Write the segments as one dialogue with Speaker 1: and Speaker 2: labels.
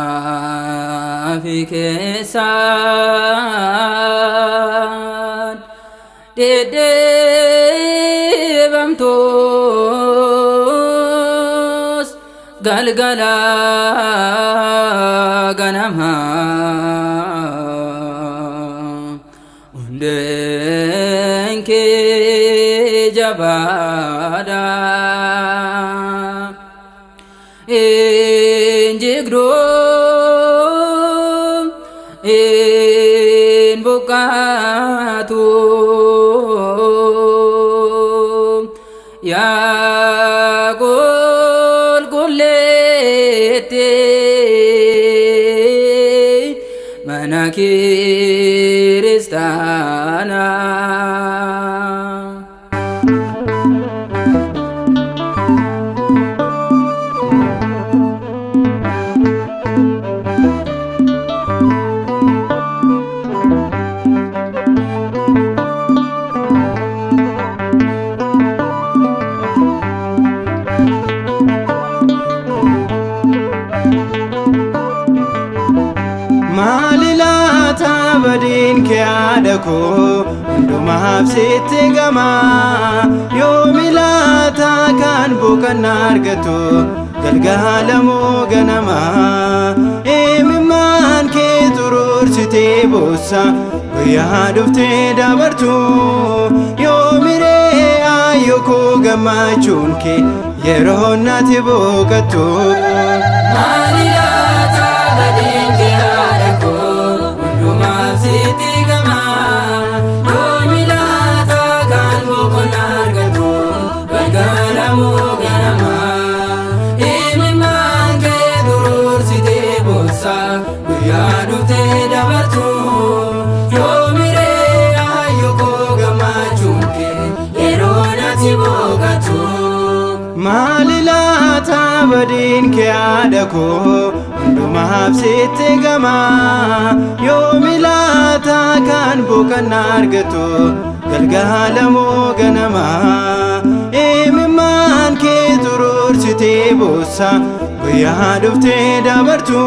Speaker 1: Alaa fi keessaan dhedheebamtus galgala ganama hundeen kee jabaadha. Injigdu in buqqaatu yaa qulqulleetti mana kiristaanaa.
Speaker 2: Maali laata badiin kee haadha koo hundumaaf sitti gamaa yoomi laata kan boqonnaa argatu galgalamoo ganamaa imimmaan kee xuruursitee boossa guyyaa dhuftee dabartu yoomiree aayyoo koo gammachuun kee yeroo nati boqottu.
Speaker 1: Maali laata badiin kee haadha koo hundumaaf sitti gamaa yoomi laata kan boqonnaa argatu galgalamoo ganamaa imimmaan kee duruursitee boossa guyyaa dhuftee dabartu yoomiree aayyoo koo gammachuun kee yeroo natti boqottu.
Speaker 2: Maali laata badiin kee haadha koo hundumaaf sitti gamaa yoomi laata kan boqonnaa argatu galgalamoo ganamaa imimmaan kee xuruursitee boossa guyyaa dhuftee dabartu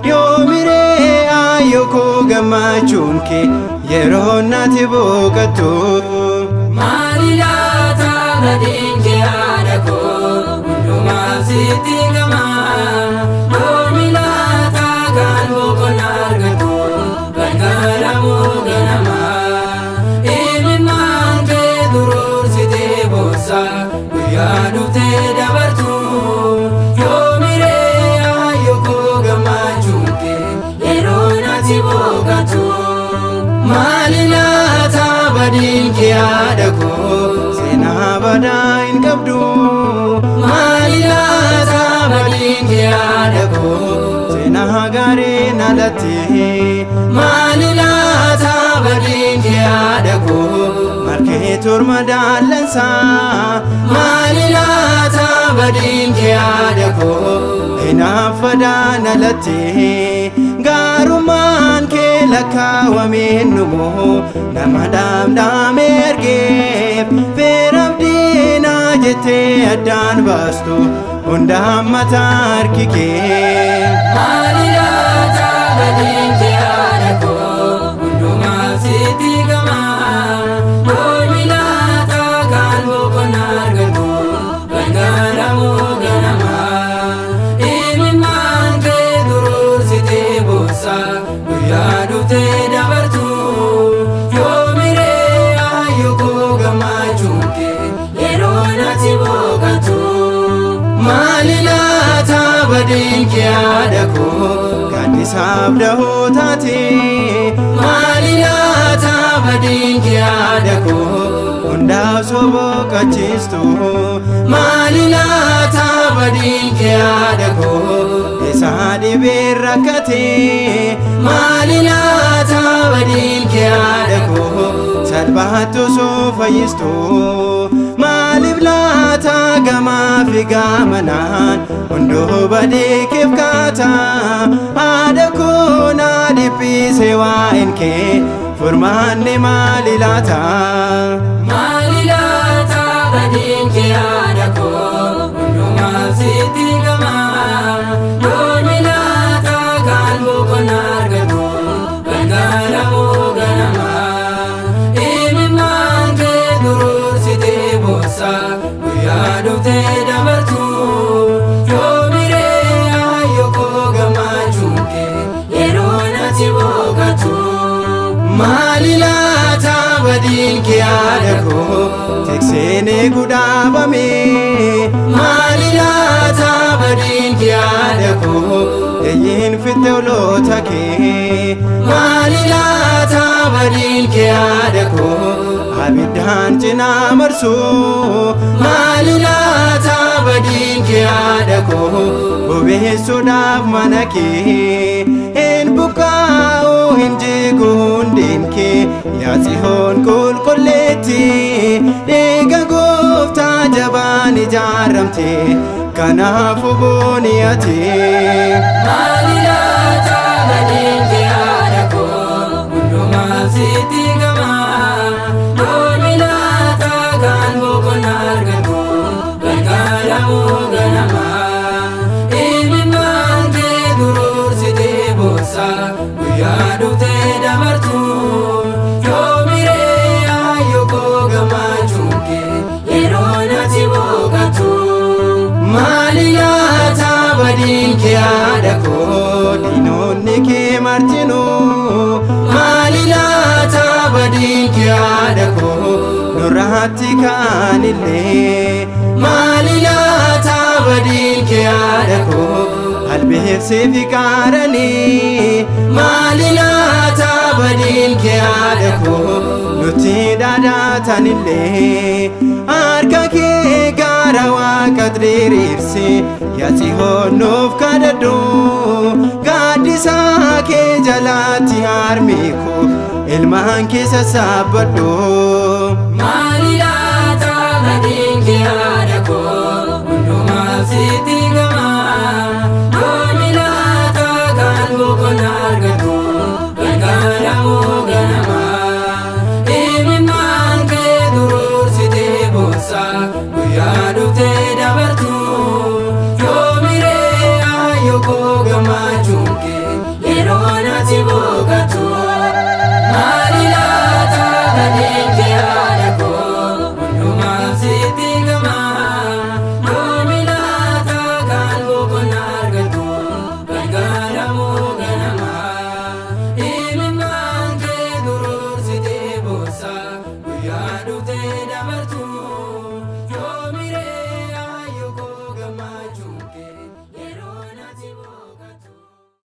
Speaker 2: yoomiree aayyoo koo gammachuun kee yeroo nati boqottu.
Speaker 1: Maali laata badiin kee haadha koo hundumaaf sitti gamaa yoomi laata kan boqonnaa argatu galgalamoo ganamaa imimmaan kee duruursitee boossa guyyaa dhuftee dabartu yoomiree aayyoo koo gammachuun kee yeroo natti boqottu.
Speaker 2: Maali laata badiin kee haadha koo seenaa badaa hin qabdu. Maali laata badiin kee haadha koo seenaa gaariin alatti. Maali laata badiin kee haadha koo markee torma daallansaa. Maali laata badiin kee haadha koo hinaaffadhaan alatti. Gaarummaan kee lakkaawameen dhumu nama dhaamdhaame ergeef feeraaf diinaa jettee addaan baastu hunda hammata harki kee.
Speaker 1: Maali laata badiin kee haadha koo hundumaaf sitti gamaa yoomi laata kan boqonnaa argatu galgalamoo ganamaa imimmaan kee duruursitee boossa guyyaa dhuftee dabartu yoomiree aayyoo koo gammachuun kee yeroo natti boqottu.
Speaker 2: Maali laata badiin kee haadha koo gaaddisaaf dahoo taate. Maali laata badiin kee haadha koo hundaaf soboqachiistu. Maali laata badiin kee haadha koo isaa dhibee rakkate. Maali laata badiin kee haadha koo salphaatti osoo fayyistu. Maaliif laata gamaa fi gamanaan hunduu badii keef kaata haadha koo na dhiphise waa'een kee furmaanni maali laata?
Speaker 1: Maali laata badiin kee haadha koo hundumaaf sitti gamaa yoomi
Speaker 2: Tikseen eegu dhaabame. Maali laata badiin kee haadha koo Eeyyiin fitte oloota kee. Maali laata badiin kee haadha koo Abiddaan cinaa marsu. Maali laata badiin kee haadha koo Bobeessuudhaaf mana kee. Hin buqqaa'u hin jigu hundeen kee yaa Tsihoon qulqulleetti dhiiga gooftaa jabaan ijaaramte kanaafuu booni ati.
Speaker 1: Maali laata badiin kee haadha koo hundumaaf sitti gamaa. Yoomi laata kan boqonnaa argatu galgala moo ganamaa. Imimmaan kee duruursitee boossa guyyaa dhuftee dabartu. Yoomiree ayyoo koo gammachuun kee yeroo natti boqotu.
Speaker 2: Maali laata badiin kee haadha koo diinonni kee martinuu. Maali laata badiin kee haadha koo nurratti ka'anillee. Maali laata badiin kee haadha koo albeessee fi qaaranii. Maali laata badiin kee haadha koo nuti dhaadaatanillee. Harka kee gara waaqa diriirsi yaa Tsihoon nuuf kadhadhu. Gaaddisa kee jalatti harmi koo ilmaan kee sassaabbadhu.
Speaker 1: Maali laata badiin kee haadha koo hundumaaf sitti